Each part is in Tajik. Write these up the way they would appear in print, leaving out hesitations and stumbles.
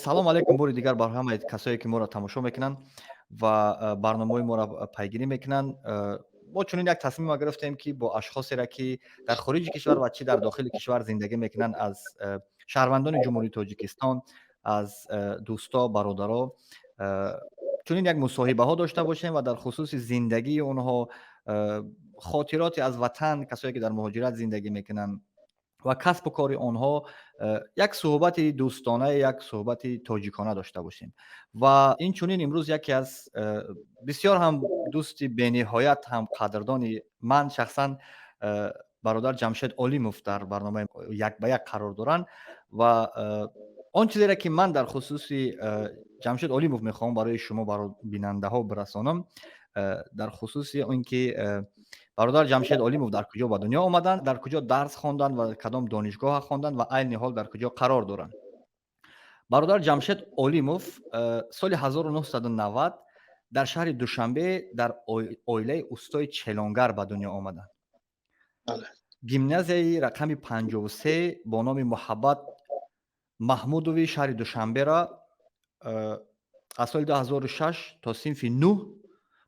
Салом алейкум бори дигар бар ҳамаи касое, ки моро тамошо мекунанд ва барномаҳои моро пайгирӣ мекунанд. Мо чунин як тасмима гирифтем, ки бо ашхосеро, ки дар хориҷи кишвар ва чӣ дар дохили кишвар зиндагӣ мекунанд, аз шаҳрвандони Ҷумҳурии Тоҷикистон, аз дӯсто, бародаро чунин як мусоҳибаҳо дошта бошем ва дар хусуси зиндагии онҳо, хотироте аз ватан, касое ки дар муҳоҷират зиндагӣ мекунанд, ва касбу кори онҳо як суҳбати дӯстона, як суҳбати тоҷикона дошта бошем. Ва инчунин имрӯз яке аз бисёр ҳам дӯсти бениҳоят ҳам қадрдони ман шахсан, бародар Ҷамшед Олимов дар барномаи «Як ба як» қарор доранд. Ва он чизере, ки ман дар хусуси Ҷамшед Олимов мехоҳам барои шумо, бинандаҳо, бирасонам, дар хусуси он ки бародар Ҷамшед Олимов дар куҷо ба дунё омаданд, дар куҷо дарс хонданд ва кадом донишгоҳа хонданд ва айни ҳол дар куҷо қарор доранд. Бародар Ҷамшед Олимов соли 1990 дар шаҳри Душанбе дар оилаи устои челонгар ба дунё омаданд. Гимназияи рақами 53 бо номи Муҳаббат Маҳмудови шаҳри Душанберо аз соли 2006 то синфи 9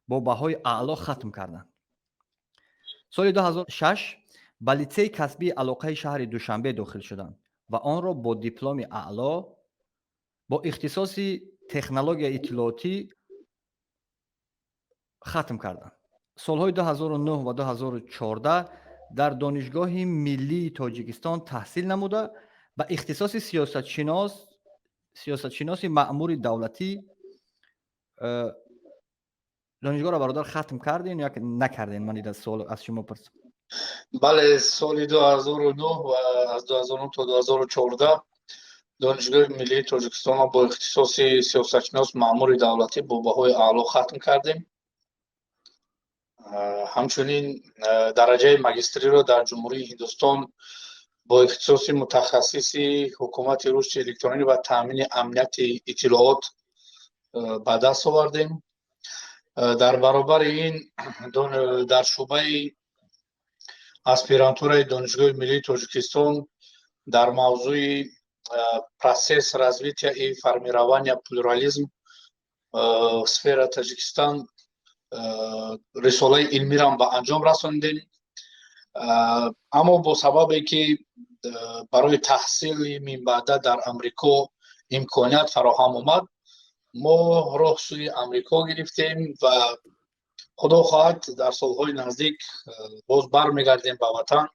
бо баҳои аъло хатм карданд. Соли 2006 ба литсейи касбии алоқаи шаҳри Душанбе дохил шуданд ва онро бо дипломи аъло бо ихтисоси технологияи иттилоотӣ хатм карданд. Солҳои 2009 ва 2014 дар Донишгоҳи миллии Тоҷикистон таҳсил намуда, ба ихтисоси сиёсатшиноси маъмури давлатӣ донишгоҳро, бародар, хатм кардем ё накардем? Ман ида суол аз шумо пурсам. Бале, соли 2009 ва аз 2009 то 2014 Донишгоҳи миллии Тоҷикистонро бо ихтисоси сиёсатшинос маъмури давлатӣ бо баҳои аъло хатм кардем. Ҳамчунин дараҷаи магистриро дар Ҷумҳурии Ҳиндустон бо ихтисоси мутахассиси ҳукумати рушди электронӣ ва таъмини амнияти иттилоот ба даст овардем. Дар баробари ин дар шӯъбаи аспирантураи Донишгоҳи миллии Тоҷикистон дар мавзӯи «Процесс развития и формирования плюрализм в сфера Таджикистан» рисолаи илмирам ба анҷом расондем. Аммо бо сабабе ки барои таҳсили минбаъда дар Амрико имконият фароҳам омад, мо роҳ сӯи Амрико гирифтем ва худо хоҳад, дар солҳои наздик боз бармегардем ба ватан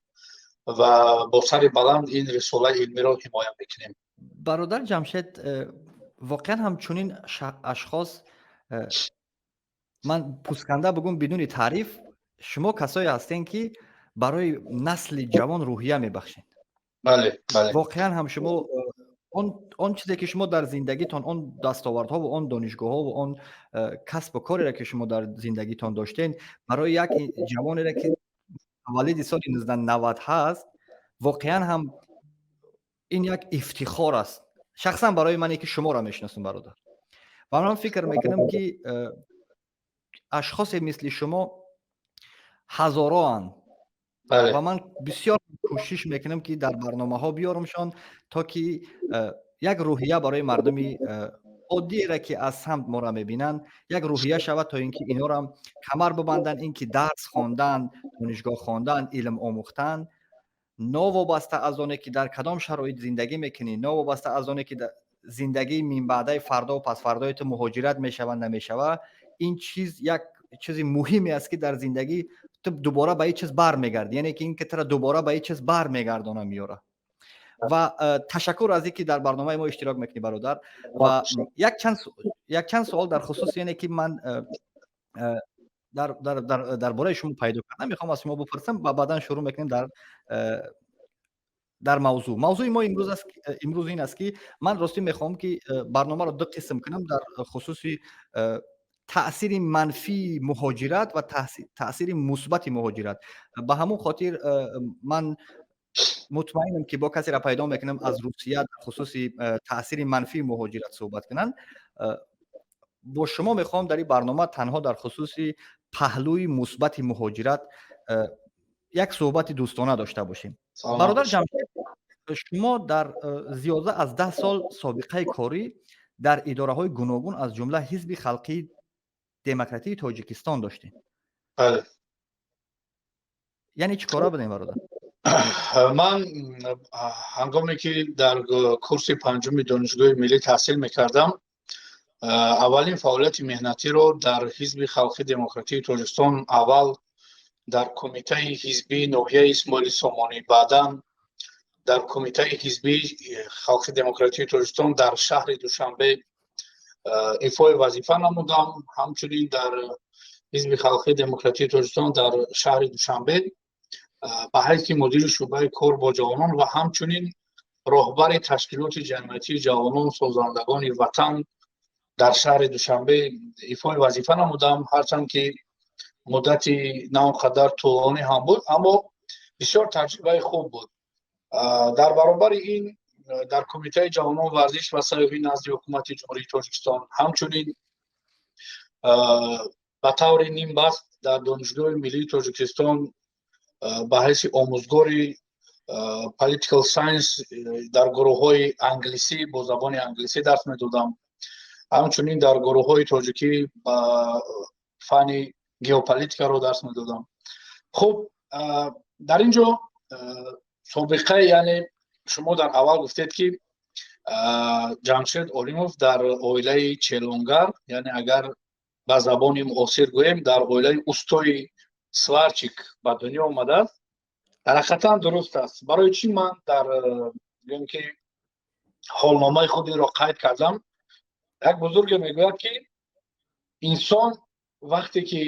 ва бо сари баланд ин рисолаи илмиро ҳимоя мекунем. Бародар Ҷамшед, воқеан ҳам чунин ашхос, ман пусканда бугум, бидуни таъриф, шумо касое ҳастем, ки барои насли ҷавон рӯҳия мебахшед. Бале, бале. Воқеан ҳам шумо он чизе, ки шумо дар зиндагитон, он дастовардҳо ва он донишгоҳҳо ва он касбу кореро, ки шумо дар зиндагитон доштед, барои як ҷавонеро, ки таваллуди соли 1990 ҳаст, воқеан ҳам ин як ифтихор аст, шахсан барои мане, ки шуморо мешиносам, бародар. Ва ман фикр мекунам, ки ашхосе мисли шумо ҳазороанд ва ман бисёр кӯшиш мекунам, ки дар барномаҳо биёрумшон, то ки як рӯҳия барои мардуми оддиере, ки аз самт моро мебинанд, як рӯҳия шавад, то ин ки инҳоро камар бибанданд, ин ки дарс хондан, донишгоҳ хондан, илм омӯхтан, новобаста аз оне ки дар кадом шароит зиндагӣ мекунӣ, новобаста аз оне ки зиндагии минбаъдаи фардо пасфардои ту муҳоҷират мешава, намешава, ин чиз як чизи муҳиме аст, ки дар зиндагӣ ту дубора ба ин чиз бармегардӣ, яъне ки ин ки тура дубора ба ин чиз бармегардона, меёра. Ва ташаккур аз ин ки дар барномаи мо иштирок мекунӣ, бародар. Ва якчанд суол дар хусуси яне ки ман дар бораи шумо пайдо кардам, мехоҳам аз шумо бипурсам ва баъдан шурӯъ мекунем дар мавзӯъ. Мавзӯи мо имрӯз ин аст, ки ман ростӣ мехоҳам, ки барномаро ду қисм кунам: дар хусуси таъсири манфии муҳоҷират ва таъсири мусбати муҳоҷират. Ба ҳамон хотир ман мутмаинам, ки бо касеро пайдо мекунам аз Русия, дар хусуси таъсири манфии муҳоҷират суҳбат кунанд. Бо шумо мехоҳам дар ин барнома танҳо дар хусуси паҳлӯи мусбати муҳоҷират як суҳбати дӯстона дошта бошем. Бародар Ҷамшед, Шумо дар зиёда аз 10 сол собиқаи корӣ дар идораҳои гуногун, аз ҷумла Ҳизби халқии демократии Тоҷикистон доштем. Яъне чӣ кора будем, бародар? Ман ҳангоме ки дар курси панҷуми Донишгоҳи миллӣ таҳсил мекардам, аввалин фаъолияти меҳнатиро дар Ҳизби халқи демократии Тоҷикистон, аввал дар кумитаи ҳизбии ноҳияи Исмоили Сомонӣ, баъдан дар кумитаи ҳизбии халқи демократии Тоҷикистон дар шаҳри Душанбе ифои вазифа намудам. Ҳамчунин дар Ҳизби халқи демократии Тоҷикистон дар шаҳри Душанбе ба ҳайси мудири шӯъбаи кор бо ҷавонон ва ҳамчунин роҳбари ташкилоти ҷамъиятии ҷавонон созандагони ватан дар шаҳри Душанбе ифои вазифа намудам. Ҳарчанд ки муддати на он қадар тӯлонӣ ҳам буд, аммо бисёр таҷрибаи хуб буд. Дар баробари ин дар Кумитаи ҷавонон, варзиш ва сайёҳӣ назди Ҳукумати Ҷумҳурии Тоҷикистон, ҳамчунин ба таври нимбаст дар Донишгоҳи миллии Тоҷикистон ба ҳайси омӯзгори political science дар гурӯҳҳои англисӣ, бо забони англисӣ дарс медодам. Ҳамчунин дар гурӯҳҳои тоҷикӣ ба фани геополитикаро дарс медодам. Хуб, дар ин ҷо собиқаи, яъне шумо дар аввал гуфтед, ки Ҷамшед Олимов дар оилаи челонгар, яъне агар ба забони муосир гӯем, дар оилаи устои сварщик ба дунё омадааст. Дар ҳақиқатан дуруст аст. Барои чӣ ман дар, гӯем ки, ҳолномаи худ инро қайд кардам? Як бузурге мегӯяд, ки инсон вақте ки,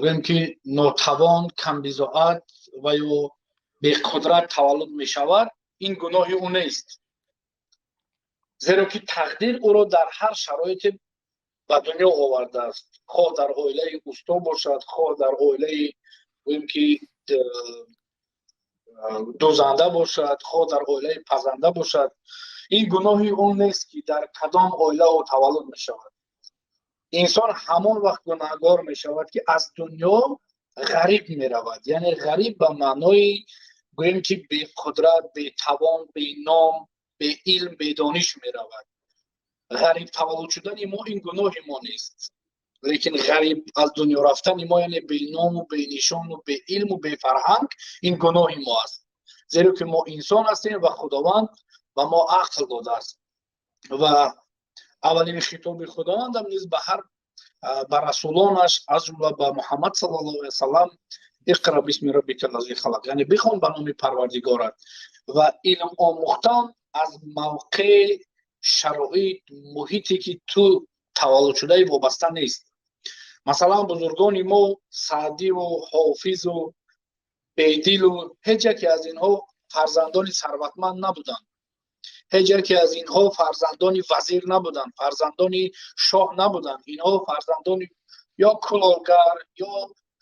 гӯем ки, нотавон, камбизоат ва ё беқудрат таваллуд мешавад, ин гуноҳи ӯ нест, зеро ки тақдир ӯро дар ҳар шароите ба дунё овардааст, хоҳ дар оилаи усто бошад, хоҳ дар оилаи, гӯем ки, дӯзанда бошад, хоҳ дар оилаи пазанда бошад. Ин гуноҳи ӯ нест, ки дар кадом оила ӯ таваллуд мешавад. Инсон ҳамон вақт гунаҳгор мешавад, ки аз дунё ғариб меравад, яъне ғариб ба маънои, гӯем ки, беқудрат, бетавон, беном, беилм, бедониш меравад. Ғариб таваллуд шудани мо ин гуноҳи мо нест, лекин ғариб аз дунё рафтани мо, яъне беному бенишону беилму бефарҳанг, ин гуноҳи мо аст, зеро ки мо инсон ҳастем ва Худованд ба мо ақл додааст. Ва аввалин хитоби Худовандам низ ба ҳар ба расулонаш, аз ҷумла ба Муҳаммад саллаллоҳу алайҳи васаллам: «Иқра бисми роббика ллази халақ», яъне бихон ба номи Парвардигорат. Ва илм омӯхтан аз мавқеъ, шароит, муҳите ки ту таваллуд шудаи вобаста нест. Масалан, бузургони мо Саъдиву Ҳофизу Бедилу ҳеҷ яке аз инҳо фарзандони сарватманд набуданд, ҳеҷ яке аз инҳо фарзандони вазир набуданд, фарзандони шоҳ набуданд. Инҳо фарзандони ё кулолгар, ё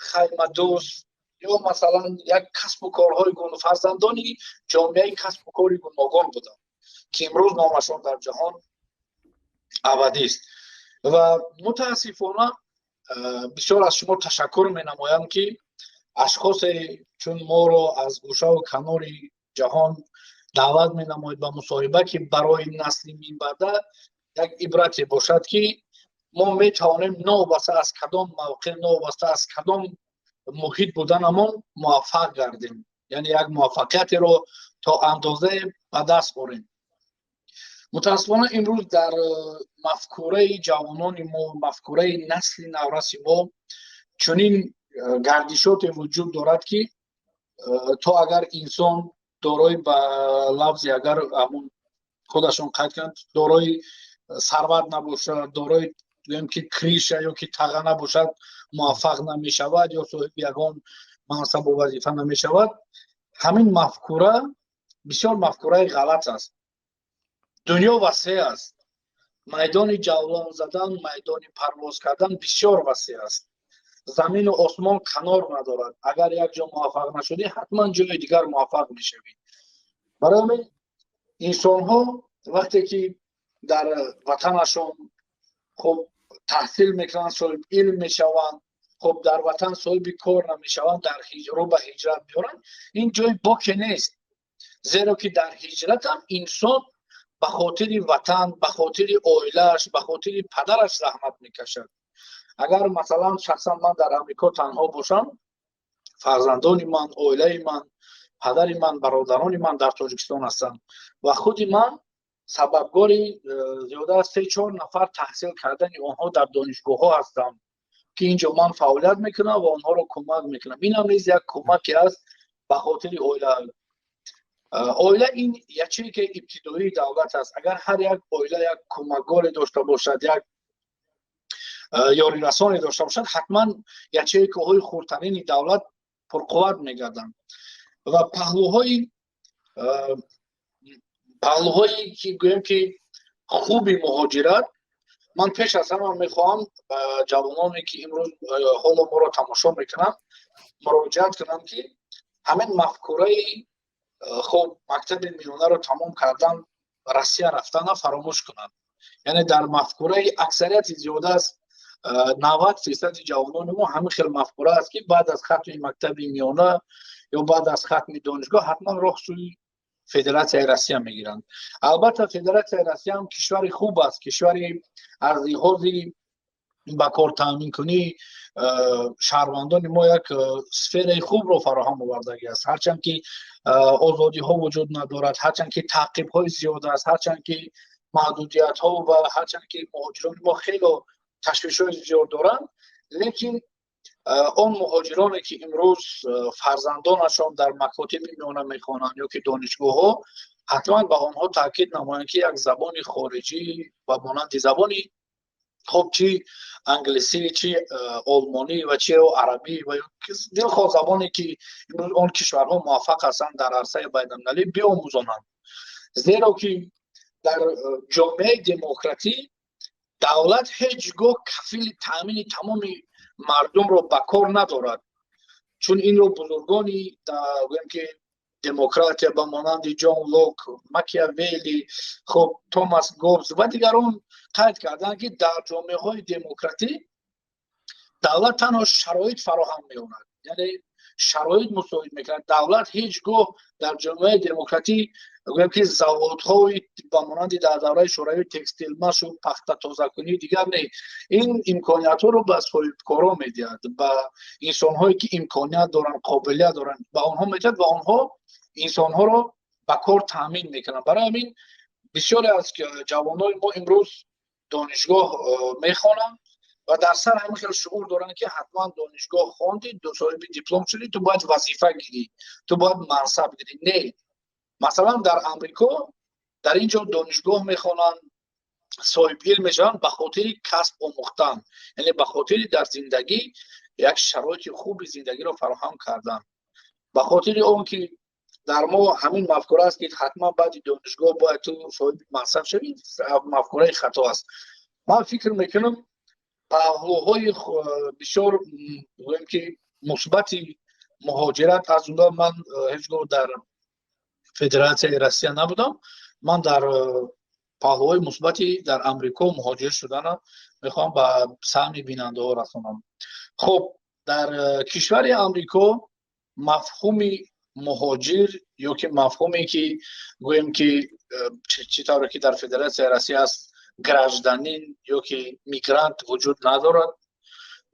хаймадӯз, ё масалан як касбу корҳои, фарзандони ҷомеаи касбу кори гуногун буданд, ки имрӯз номашон дар ҷаҳон абадист. Ва мутаассифона, бисёр аз шумо ташаккур менамоям, ки ашхосе чун моро аз гӯшаву канори ҷаҳон даъват менамоед ба мусоҳиба, ки барои насли минбаъда як ибрате бошад, ки мо метавонем новобаста аз кадом мавқеъ, новобаста аз кадом муҳит буданамон муваффақ гардем, яъне як муваффақиятеро то андозае ба даст орем. Мутаассифона, имрӯз дар мафкураи ҷавонони мо, мафкураи насли навраси мо чунин гардишоте вуҷуд дорад, ки то агар инсон дорои, ба лафзи агар ҳамун худашон қайд кунанд, дорои сарват набошад, дорои, гӯем ки, крыша ё ки таға набошад, муваффақ намешавад ё соҳиби ягон мансабу вазифа намешавад. Ҳамин мафкура бисёр мафкураи ғалат аст. Дунё васеъ аст, майдони ҷавлон задан, майдони парвоз кардан бисёр васеъ аст. Замину осмон канор надорад. Агар як ҷо муваффақ нашудӣ, ҳатман ҷои дигар муваффақ мешавӣ. Барои ҳамин инсонҳо вақте ки дар ватанашон хуб таҳсил мекунанд, соҳиби илм мешаванд, хуб, дар ватан соҳиби кор намешаванд, дар рӯ ба ҳиҷрат меоранд. Ин ҷои боке нест. Зеро ки дар ҳиҷратам инсон ба хотири ватан, ба хотири оилааш, ба хотири падараш заҳмат мекашад. Агар, масалан, шахсан ман дар Амрико танҳо бошам, фарзандони ман, оилаи ман, падари ман, бародарони ман дар Тоҷикистон ҳастанд ва худи ман сабабгори зиёда аз 3-4 нафар таҳсил кардани онҳо дар донишгоҳҳо ҳастам, ки инҷо ман фаъолият мекунам ва онҳоро кӯмак мекунам. Инам низ як кӯмаке аст ба хотири оила. Оила ин ячейкаи ибтидоии давлат аст. Агар ҳар як оила як кӯмакгоре дошта бошад, як ёрирасоне дошта бошад, ҳатман ячейкаҳои хурдтарини давлат пурқувват мегарданд. Ва паҳлӯҳое ки гӯем ки хуби муҳоҷират, ман пеш аз ҳама мехоҳам ба ҷавононе, ки имрӯз ҳоло моро тамошо мекунанд, муроҷиат кунам, ки ҳамин мафкураи хуб, мактаби миёнаро тамом кардан, Россия рафтана фаромӯш кунанд. Яъне дар мафкураи аксарияти зиёда аз 90 фисади ҷавонони мо ҳамин хел мафкура аст, ки баъд аз хатми мактаби миёна ё баъд аз хатми донишгоҳ ҳатман роҳ сӯи Федератсияи Россия мегиранд. Албатта, Федератсияи Россия ҳам кишвари хуб аст, кишвари аз лиҳози ба кор таъминкунӣ шаҳрвандони мо як сфераи хубро фароҳам овардагӣ аст. Ҳарчанд ки озодиҳо вуҷуд надорад, ҳарчанд ки таъқибҳои зиёд аст, ҳарчанд ки маҳдудиятҳо ва ҳарчанд ки муҳоҷирони мо хело ташвишҳои зиёд доранд, лекин он муҳоҷироне, ки имрӯз фарзандонашон дар макотиби миёна мехонанд ё ки донишгоҳҳо, ҳатман ба онҳо таъкид намоянд, ки як забони хориҷӣ ба монанди забони хуб, чи англисӣ, чи олмонӣ ва чи арабӣ ва дилхоҳ забоне, ки имрӯз он кишварҳо муваффақ ҳастанд дар арсаи байналмилалӣ, биомӯзонанд. Зеро ки дар ҷомеаи демократӣ давлат ҳеҷ гоҳ кафили таъмини тамоми мардумро ба кор надорад, чун инро бузургони, гӯем ки, демократия ба монанди Ҷон Лок, Макиавелли, хуб, Томас Гоббс ва дигарон қайд карданд, ки дар ҷомеаҳои демократӣ давлат танҳо шароит фароҳам меорад, яъне шароит мусоид мекунад. Давлат ҳеҷ гоҳ дар ҷомеаи демократӣ, гӯем ки, заводҳои ба монанди дар давраи Шӯравӣ текстилмашу пахтатозакунӣ дигар не, ин имкониятҳоро ба соҳибкорон медиҳад, ба инсонҳое, ки имконият доранд, қобилият доранд, ба онҳо медиҳад ва онҳо инсонҳоро ба кор таъмин мекунанд. Барои ҳамин бисёре аз ҷавонони мо имрӯз донишгоҳ мехонанд ва дар сар ҳамин хел шуур доранд, ки ҳатман донишгоҳ хонди, соҳиби диплом шудӣ, ту бояд вазифа гирӣ, ту бояд мансаб гирӣ. Не, масалан, дар Амрико, дар ин ҷо донишгоҳ мехонанд, соҳиб илм мешаванд ба хотири касб омӯхтан, яъне ба хотири дар зиндагӣ як шароити хуби зиндагиро фароҳам кардан. Ба хотири он ки дар мо ҳамин мафкура аст, ки ҳатман баъди донишгоҳ бояд ту соҳиби мансаб шавӣ, мафкураи хато аст. Ман фикр мекунам, паҳлӯҳои бисёр, гӯем ки, мусбати муҳоҷират, аз ҷумла ман ҳеҷ гоҳ дар Федератсияи Россия набудам, ман дар паҳлӯҳои мусбати дар Амрико муҳоҷир шудана мехоҳам ба саҳми бинандаҳо расонам. Хуб, дар кишвари Амрико мафҳуми муҳоҷир ё ки мафҳуме, ки гӯем ки, чӣ тавре ки дар Федератсияи Россия аст, гражданин ё ки мигрант вуҷуд надорад.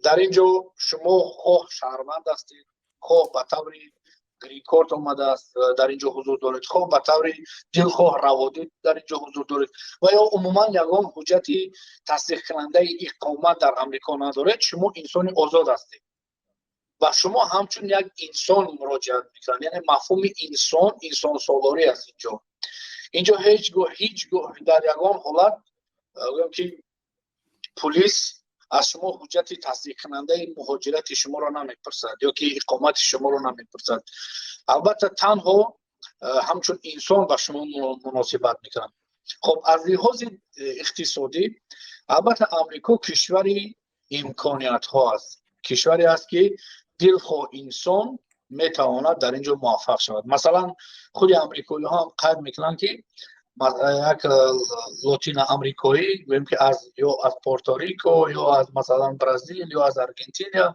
Дар ин ҷо шумо хоҳ шаҳрванд ҳастед, хоҳ ба таври грин-корт омадааст, дар ин ҷо ҳузур доред, хоҳ ба таври дилхоҳ раводид дар ин ҷо ҳузур доред ва ё умуман ягон ҳуҷҷати тасдиқкунандаи иқомат дар Амрико надоред, шумо инсони озод ҳастед ва шумо ҳамчун як инсон муроҷиат мекунанд. Яъне мафҳуми инсон, инсонсолорӣ аст инҷо. Инҷо ҳеҷ гоҳ, ҳеҷ гоҳ дар ягон ҳолат, гӯем ки, пулис аз шумо ҳуҷҷати тасдиқкунандаи муҳоҷирати шуморо намепурсад ё ки иқомати шуморо намепурсад. Албатта, танҳо ҳамчун инсон ба шумо муносибат мекунанд. Хоб, аз лиҳози иқтисодӣ, албатта, Амрико кишвари имкониятҳо аст, кишваре аст, ки дилхоҳ инсон метавонад дар ин ҷо муваффақ шавад. Масалан, худи амрикоиҳо ҳам қайд мекунанд, ки як лотиноамрикоӣ, гӯем ки, аз ё аз Порторико, ё аз, масалан, Бразил, ё аз Аргентиния,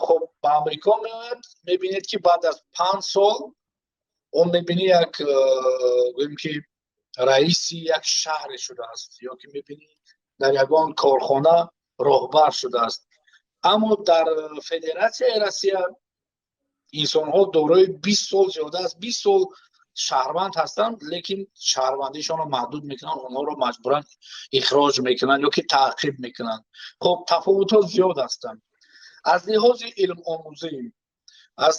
хоб, ба Амрико меояд, мебинед, ки баъд аз 5 сол Он мебинӣ, як, гӯем ки, раиси як шаҳре шудааст ё ки мебинӣ, дар ягон корхона роҳбар шудааст. Аммо дар Федератсияи Россия инсонҳо дорои 20 сол, зиёда аз 20 сол шаҳрванд ҳастанд, лекин шаҳрвандишонро маҳдуд мекунанд, онҳоро маҷбуран ихроҷ мекунанд ё ки таъқиб мекунанд. Хоб, тафовутҳо зиёд ҳастанд. Аз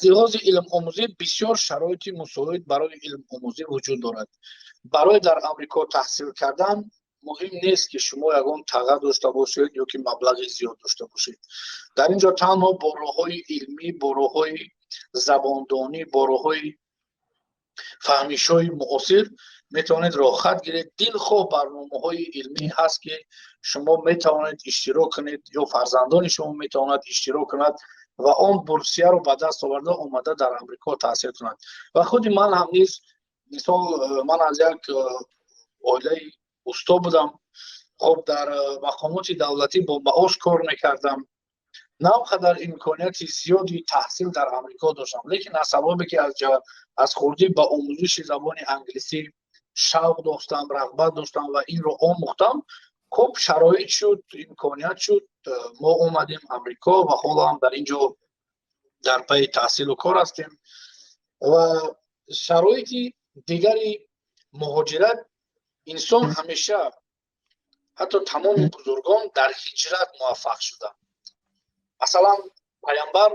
лиҳози илмомӯзӣ бисёр шароити мусоид барои илмомӯзӣ вуҷуд дорад. Барои дар Амрико таҳсил кардан муҳим нест, ки шумо ягон таға дошта бошед ё ки маблағи зиёд дошта бошед. Дар ин ҷо танҳо бо роҳҳои илмӣ, бо роҳҳои забондонӣ, бо роҳҳои фаҳмишҳои муосир метавонед роҳхат гиред. Дилхоҳ барномаҳои илмӣ ҳаст, ки шумо метавонед иштирок кунед ё фарзандони шумо метавонад иштирок кунад ва он бурсияро ба даст оварда омада дар Амрико таҳсил кунад. Ва худи ман ҳам низ, мисол, ман аз як оилаи усто будам. Хоб, дар мақомоти давлатӣ бо маош кор мекардам. На он қадар имконияти зиёди таҳсил дар Амрико доштам, лекин аз сабабе ки аз хурдӣ ба омӯзиши забони англисӣ шавқ доштам, рағбат доштам ва инро омӯхтам, хуб, шароит шуд, имконият шуд, мо омадем Амрико ва ҳоло ҳам дар ин ҷо дар пайи таҳсилу кор ҳастем. Ва шароити дигари муҳоҷират: инсон ҳамеша, ҳатто тамоми бузургон дар ҳиҷрат муваффақ шуданд. Масалан, Паямбар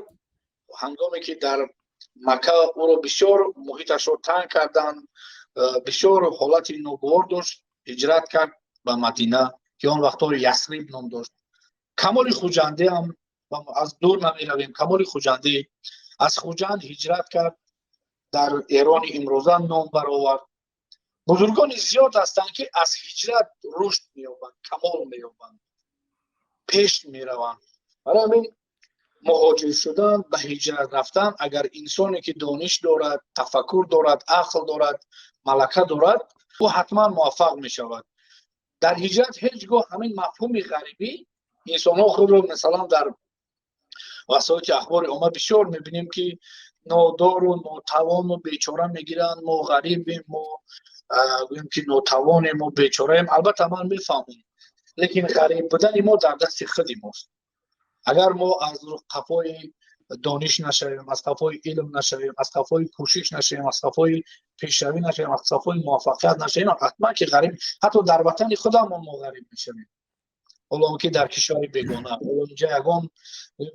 ҳангоме ки дар Макка ӯро бисёр муҳиташро танг карданд, бисёр ҳолати ногувор дошт, ҳиҷрат кард ба Мадина, ки он вақтҳо Ясриб ном дошт. Камоли Хуҷандӣ ҳам, аз дур намеравем, Камоли Хуҷандӣ аз Хуҷанд ҳиҷрат кард, дар Эрони имрӯза ном баровард. Бузургони зиёд ҳастанд, ки аз ҳиҷрат рушд меёбанд, камол меёбанд, пеш мераванд. Барои ҳамин муҳоҷир шудан, ба ҳиҷрат рафтан, агар инсоне ки дониш дорад, тафаккур дорад, ақл дорад, малака дорад, ӯ ҳатман муваффақ мешавад. Дар ҳиҷрат ҳеҷ гоҳ ҳамин мафҳуми ғарибӣ, инсонҳо худро, масалан, дар васоити ахбори омма бисёр мебинем, ки нодору нотавону бечора мегиранд: мо ғарибем, мо, гӯем ки, нотавонем, мо бечораем. Албатта, ман мефаҳмам, лекин ғариб будани мо дар дасти худи мост. Агар мо аз қафои дониш нашавем, аз қафои илм нашавем, аз қафои кӯшиш нашавем, аз қафои пешравӣ нашавем, аз қафои муваффақият нашавем, ҳатман ки ғариб, ҳатто дар ватани худамон мо ғариб мешавем. Ҳоло он ки дар кишвари бегона, ҳоло инҷа ягон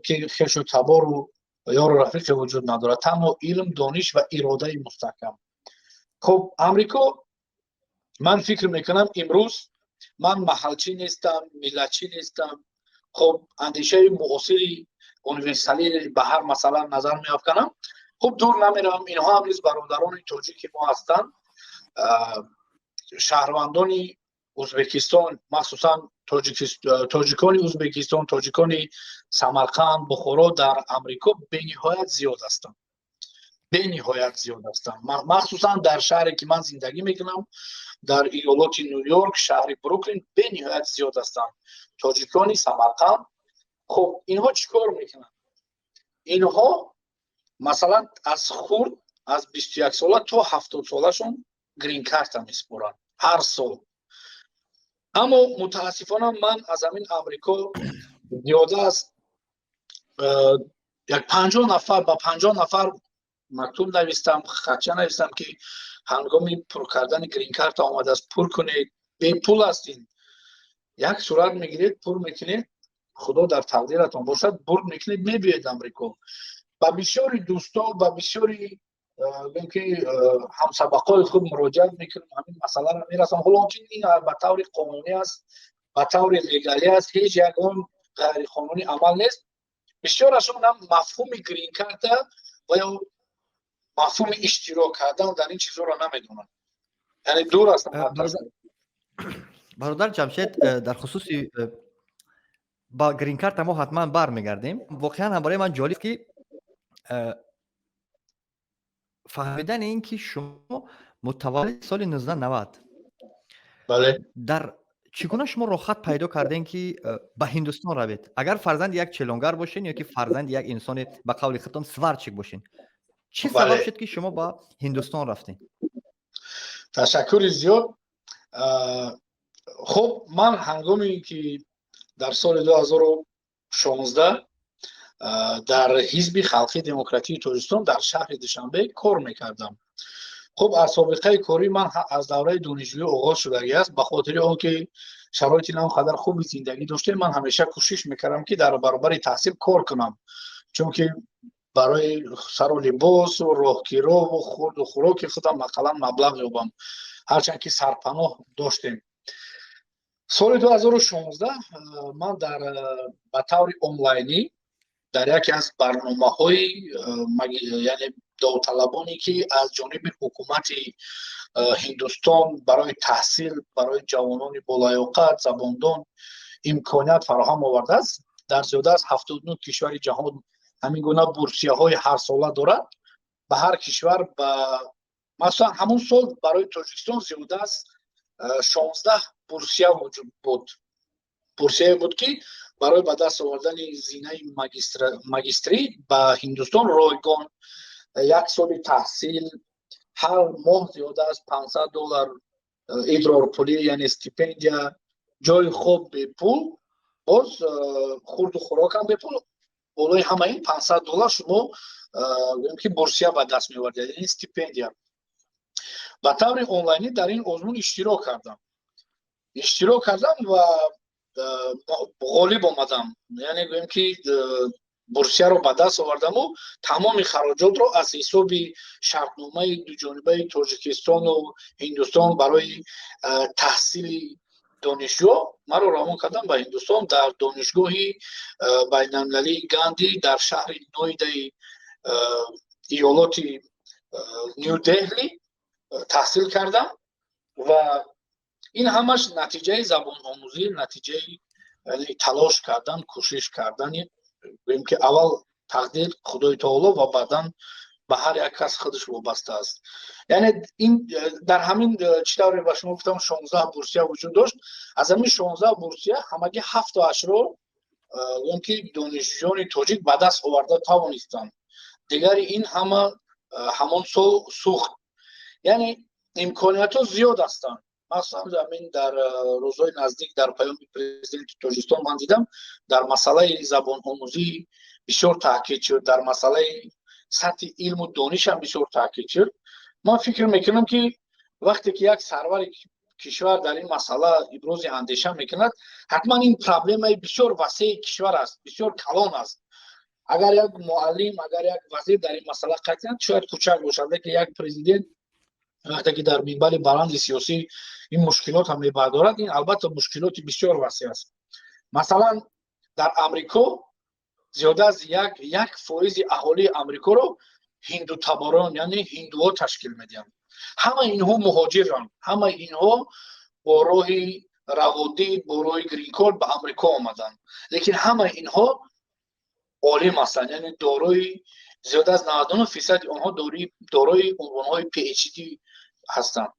ки хешу табору ёру рафиқе вуҷуд надорад, танҳо илм, дониш ва иродаи мустаҳкам. Хуб, Амрико, ман фикр мекунам, имрӯз ман маҳалчӣ нестам, миллатчӣ нестам. Хуб, андешаи муосири универсалӣ ба ҳар масъала назар меафканам. Хуб, дур намеравам, инҳо ҳам низ бародарони тоҷики мо ҳастанд. Шаҳрвандони Ӯзбекистон, махсусан тоҷикони Ӯзбекистон, тоҷикони Самарқанд, Бухоро дар Амрико бениҳоят зиёд ҳастанд, бениҳоят зиёд ҳастанд. Махсусан дар шаҳре ки ман зиндагӣ мекунам, дар иёлоти Ню Йорк, шаҳри Бруклин, бениҳоят зиёд ҳастанд тоҷикони Самарқанд. Хуб, инҳо чӣ кор мекунанд? Инҳо, масалан, аз хурд, аз 21 сола то 70 солашон гринкарта месупоранд ҳар сол. Аммо мутаассифона ман аз ҳамин Амрико зиёда аз як 50 нафар, ба 50 нафар мактуб навистам, хатча навистам, ки ҳангоми пур кардани гринкарта омадааст, пур кунед, бепул ҳастин, як сурат мегиред, пур мекунед, Худо дар тақдиратон бошад, бурд мекунед, мебиёед Амрико. Ба бисёри дӯсто, ба бисёри, гӯем ки, ҳамсабақҳои худ муроҷиат мекунем, ҳамин масъаларо мерасам. Ҳоло ки ин ба таври қонунӣ аст, ба таври легалӣ аст, ҳеҷ ягон ғайриқонунӣ амал нест. Бисёрашон ҳам мафҳуми гринкарта ва ё мафҳуми иштирок кардан дар ин чизҳоро намедонанд, яъне дур ҳастанд. Бародар Ҷамшед, дар хусуси ба гринкарта мо ҳатман бармегардем. Воқеан ҳам барои ман ҷолиб, ки фаҳмидани ин ки шумо мутаваллиди соли 1990 Бале. Дар чӣ гуна шумо роҳхат пайдо кардем, ки ба Ҳиндустон равед? Агар фарзанди як челонгар бошен ё ки фарзанди як инсони, ба қавли худтон, сварщик бошен. Чӣ сабаб шуд, ки шумо ба Ҳиндустон рафтем? Ташаккури зиёд. Хуб, ман ҳангоме ки дар соли 2016 дар Ҳизби халқии демократии Тоҷикистон дар шаҳри Душанбе кор мекардам. Хуб, аз собиқаи корӣ ман аз давраи донишҷӯӣ оғоз шудагӣ аст. Ба хотири он ки шароити на он қадар хуби зиндагӣ доштем, ман ҳамеша кӯшиш мекардам, ки дар баробари таҳсил кор кунам, чунки барои сару либосу роҳкирову хурду хӯроки худам ақаллан маблағ ёбам, ҳарчанд ки сарпаноҳ доштем. Соли 2016 ман дар ба таври онлайнӣ дар яке аз барномаҳои, яъне довталабоне ки аз ҷониби ҳукумати Ҳиндустон барои таҳсил барои ҷавонони болаёқат, забондон имконият фароҳам овардааст, дар зиёда аз 79 кишвари ҷаҳон ҳамин гуна бурсияҳои ҳарсола дорад. Ба ҳар кишвар, ба масалан, ҳамун сол барои Тоҷикистон зиёда аз 16 бурсия вуҷуд буд. Бурсияе буд, ки барои ба даст овардани зинаи магистрӣ ба Ҳиндустон ройгон, як соли таҳсил, ҳар моҳ зиёда аз 500 доллар идрорпулӣ, яъне стипендия, ҷои хоб бепул, боз хурду хӯрокам бепул, болои ҳама ин 500 доллар шумо, гӯем ки, бурсия ба даст меовардед, яъне стипендия. Ба таври онлайнӣ дар ин озмун иштирок кардам ва ғолиб омадам, яъне гӯем ки бурсияро ба даст овардаму тамоми хароҷотро аз ҳисоби шартномаи дуҷонибаи Тоҷикистону Ҳиндустон барои таҳсили донишҷӯ маро равон кардам ба Ҳиндустон. Дар Донишгоҳи байналмилалии Ганди дар шаҳри Ноидаи иёлоти Ню Деҳли таҳсил кардам ва ин ҳамаш натиҷаи забономӯзӣ, натиҷаи талош кардан, кӯшиш кардани, гӯем ки, аввал тақдир, Худои таоло ва баъдан ба ҳар як кас худаш вобаста аст. Яъне ин дар ҳамин, чӣ тавре ба шумо гуфтам, 16 бурсия вуҷуд дошт. Аз ҳамин 16 бурсия ҳамагӣ ҳафту ҳаштро, гӯем ки, донишҷӯёни тоҷик ба даст оварда тавонистанд. Дигари ин ҳама ҳамон сол сӯхт. Яъне имкониятҳо зиёд ҳастанд. Махсусан ҳамин дар рӯзҳои наздик дар паёми президенти Тоҷикистон ман дидам, дар масъалаи забономӯзӣ бисёр таъкид шуд, дар масъалаи сатҳи илму донишам бисёр таъкид шуд. Ман фикр мекунам, ки вақте ки як сарвари кишвар дар ин масъала ибрози андеша мекунад, ҳатман ин проблемаи бисёр васеи кишвар аст, бисёр калон аст. Агар як муаллим, агар як вазир дар ин масъала қайд кунад, шояд кӯчак бошад, лекин як президент вақте ки дар минбари баланди сиёсӣ ин мушкилотро мебардорад, ин албатта мушкилоти бисёр васеъ аст. Масалан, дар Амрико зиёда аз 1% аҳолии Амрикоро ҳиндутаборон, яъне ҳиндуҳо ташкил медиҳанд. Ҳама инҳо муҳоҷиранд, ҳама инҳо бо роҳи раводид, бо роҳи гринкорд ба Амрико омаданд, лекин ҳама инҳо олим ҳастанд, яъне дорои зиёда аз 99 фисади онҳо дорои унвонҳои PhD ҳастанд.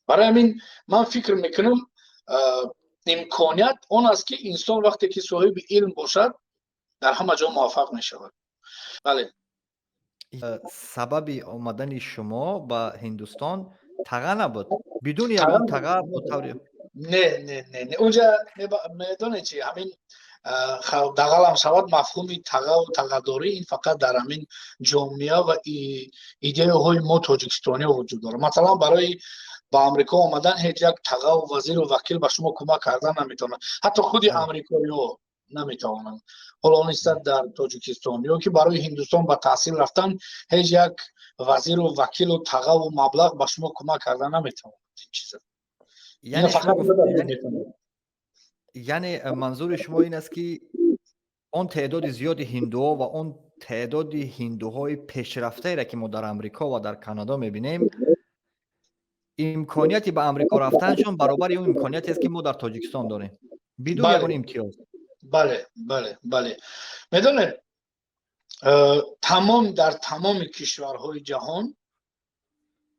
Барои ҳамин ман фикр мекунам, имконият он аст, ки инсон вақте ки соҳиби илм бошад, дар ҳама ҷо муваффақ мешавад. Бале. Сабаби омадани шумо ба Ҳиндустон таға набуд, бидуни ягон таға, бо таври Не, не, не, не, унҷа медонед чи, ҳамин дағалам шавад, мафҳуми тағаву тағадорӣ ин фақат дар ҳамин ҷомеа ва идеяҳои мо, тоҷикистониё, вуҷуд дорад. Масалан, барои ба Амрико омадан ҳеҷ як тағаву вазиру вакил ба шумо кӯмак кардан наметавонад, ҳатто худи амрикоиҳо наметавонанд, ҳоло он истад дар Тоҷикистон. Ё ки барои Ҳиндустон ба таҳсил рафтан ҳеҷ як вазиру вакилу тағаву маблағ ба шумо кӯмак кардан наметавонад ин чиза. Яъне манзури шумо ин аст, ки он теъдоди зиёди ҳиндуҳо ва он теъдоди ҳиндуҳои пешрафтаере, ки мо дар Амрико ва дар Канадо мебинем, имконияти ба Амрико рафтаншон баробари он имкониятест, ки мо дар Тоҷикистон дорем, бидуни ягон имтиёз? Бале. Медонед, тамом дар тамоми кишварҳои ҷаҳон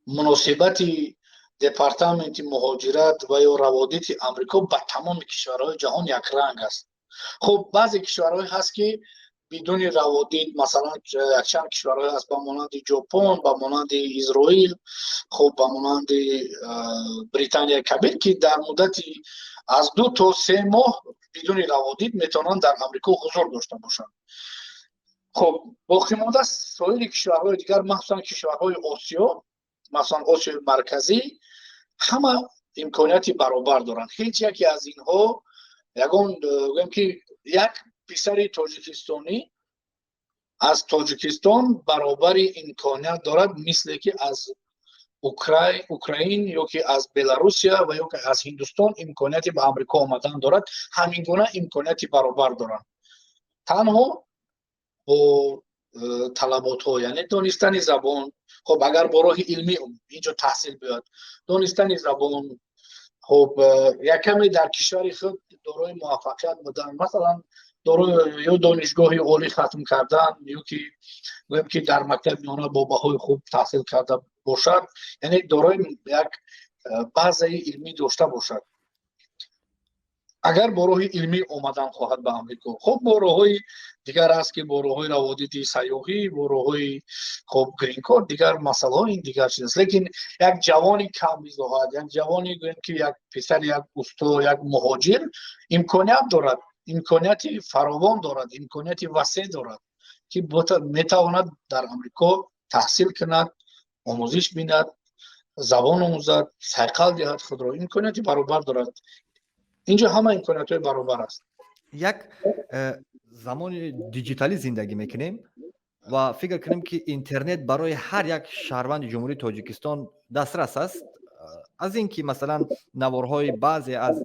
муносибати департаменти муҳоҷират ва ё раводити Амрико ба тамоми кишварҳои ҷаҳон якранг аст. Хуб, баъзе кишварҳое ҳаст, ки Бидуни раводид, масалан, якчанд кишварҳое аст, ба монанди Ҷопон, ба монанди Изроил, хуб, ба монанди Британияи Кабир, ки дар муддати аз 2 то 3 моҳ бидуни раводид метавонанд дар Амрико ҳузур дошта бошанд. Хуб, боқимонда соири кишварҳои дигар, махсусан кишварҳои Осиё, масалан, Осиёи Марказӣ, ҳама имконияти баробар доранд. Ҳеҷ яке аз инҳо ягон, гӯем ки, як писари тоҷикистонӣ аз Тоҷикистон баробари имконият дорад, мисле ки аз Украин ё ки аз Беларусия ва ё ки аз Ҳиндустон имконияти ба Амрико омадан дорад, ҳамин гуна имконияти баробар доранд. Танҳо бо талаботҳо, яъне донистани забон, хуб, агар бо роҳи илмӣ инҷо таҳсил биёяд, донистани забон, хуб, якаме дар кишвари худ дорои муваффақият будан, масалан, дорои ё донишгоҳи олӣ хатм кардан, ё ки, гӯем ки, дар мактаби миёна бо баҳои хуб таҳсил карда бошад, яъне дорои як базаи илмӣ дошта бошад, агар бо роҳи илмӣ омадан хоҳад ба Амрико. Хуб, бо роҳҳои дигар аст, ки бо роҳҳои раводиди сайёҳӣ, бо роҳҳои, хуб, гринкорт, дигар масъалаҳо, ин дигар чиз аст. Лекин як ҷавони камбизоат, як ҷавони, гӯем ки, як писари як усто, як муҳоҷир имконият дорад, имконияти фаровон дорад, имконияти васеъ дорад, ки метавонад дар Амрико таҳсил кунад, омӯзиш бинад, забон омӯзад, сайқал диҳад худро. Имконияти баробар дорад. Инҷо ҳама имкониятҳои баробар аст. Як замони диҷиталӣ зиндагӣ мекунем ва фикр кунем, ки интернет барои ҳар як шаҳрванди Ҷумҳурии Тоҷикистон дастрас аст. Аз ин ки, масалан, наворҳои баъзе аз,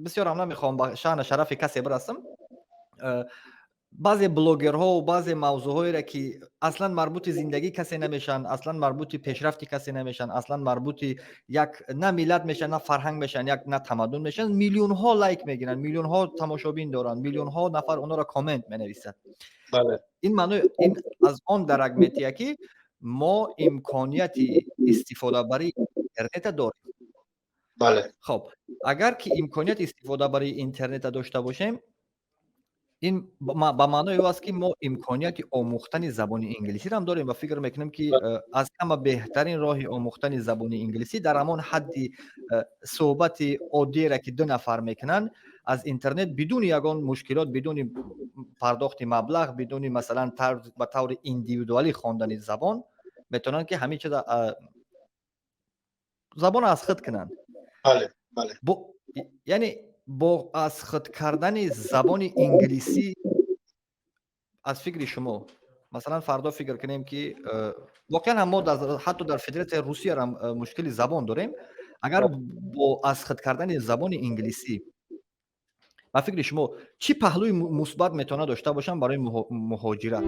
бисёрам намехоҳам ба шаъну шарафи касе бирасам, баъзе блогерҳо, баъзе мавзӯъҳоеро, ки аслан марбути зиндагии касе намешаванд, аслан марбути пешрафти касе намешаванд, аслан марбути як на миллат мешаванд, на фарҳанг мешаванд, як на тамаддун мешаванд, миллионҳо лайк мегиранд, миллионҳо тамошобин доранд, миллионҳо нафар онҳоро коммент менависад. Ин маънои ин аз он дарак метиҳад, ки мо имконияти истифодабарии интернета дорем. Хоб, агар ки имконияти истифодабарии интернета дошта бошем, ин ба маънои ӯ аст, ки мо имконияти омӯхтани забони инглисиро ҳам дорем. Ва фикр мекунем, ки аз ҳама беҳтарин роҳи омӯхтани забони инглисӣ дар ҳамон ҳадди суҳбати оддиеро, ки ду нафар мекунанд, аз интернет бидуни ягон мушкилот, бидуни пардохти маблағ, бидуни, масалан, ба таври индивидуалӣ хондани забон, метавонанд, ки ҳамин чиза, забонро аз худ кунанд. Яъне бо аз худ кардани забони инглисӣ, аз фикри шумо, масалан, фардо фикр кунем, ки воқеан ҳам мо ҳатто дар Федератсияи Русиярам мушкили забон дорем, агар бо аз худ кардани забони инглисӣ, ба фикри шумо, чӣ паҳлӯи мусбат метавонад дошта бошанд барои муҳоҷират?